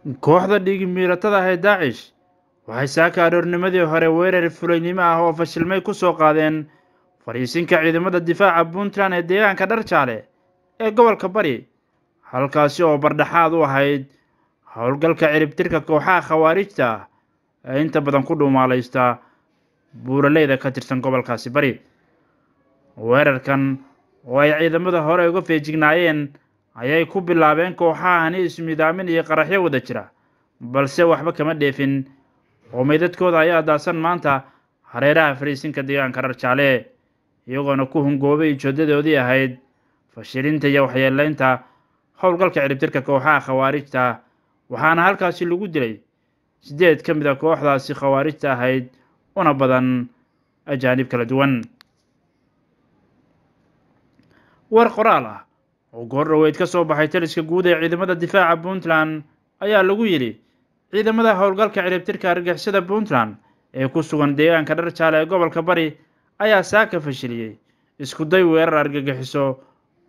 Kooxda dhiig-miiratada ah ee Daacish waxay saaka aroornimadii hore weerar fulaynimo ah oo fashilmay ku soo qaadeen fariisinka ciidamada difaaca Puntland ee deegaanka Dharjaale ee gobolka Bari, halkaasi oo bardhaxaad u ahayd howlgalka ciribtirka kooxaha khawaarijta ah ee inta badan ku dhuumaalaysta buuraleyda ka tirsan gobolkaasi Bari. Weerarkan oo ay ciidamada hore uga feejignaayeen ayay ku bilaabeen kooxahani ismidaamin iyo qaraxyo wada jira, balse waxba kama dheefin oo meydadkooda ayaa daasan maanta hareeraha fariisinka deegaanka Dharjaale, iyagoona ku hungoobay ujeedadoodii ahayd fashilinta iyo waxyeeleynta howlgalka ciribtirka kooxaha khawaarijta. Waxaana halkaasi lagu dilay 8 ka mid a kooxdaasi khawaarijta ahayd, una badan ajaanib kala duwan. War qoraal ah oo goor dhoweyd ka soo baxay taliska guud ee ciidamada difaaca Puntland ayaa lagu yidhi: ciidamada howlgalka ciribtirka argagixisada Puntland ee ku sugan deegaanka Dharjaale ee gobolka Bari ayaa saaka fashiliyey isku day weerar argagixiso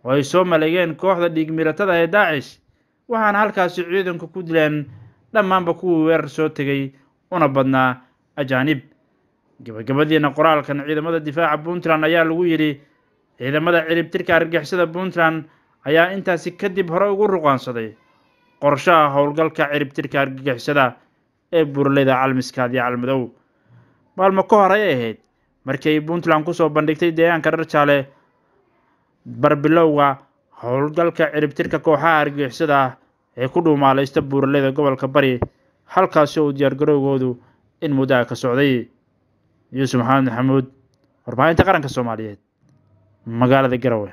oo ay soo maleegeen kooxda dhiig-miiratada ee Daacish, waxaana halkaasi ciidanku ku dileen dhammaanba kuwii weerar soo tegay, una badnaa ajaanib. Gabagabadiina qoraalkan ciidamada difaaca Puntland ayaa lagu yidhi: ciidamada ciribtirka argagixisada Puntland ayaa intaasi kadib hore ugu ruqaansaday qorshaha howlgalka ciribtirka argagixisada ee buuraleyda Calmiskaad iyo Calmadow. Maalmo ka hor ayay ahayd markii ay Puntland kusoo bandhigtay deegaanka Dharjaale barbilowga howlgalka ciribtirka kooxaha argagixisada ah ee ku dhuumaalaysta buuraleyda gobolka Bari, halkaasi oo diyaargarowgoodu in muddo ah ka socday. Yuusuf Maxamed Maxamuud, warbaahinta qaranka Soomaaliyeed, magaalada Garowe.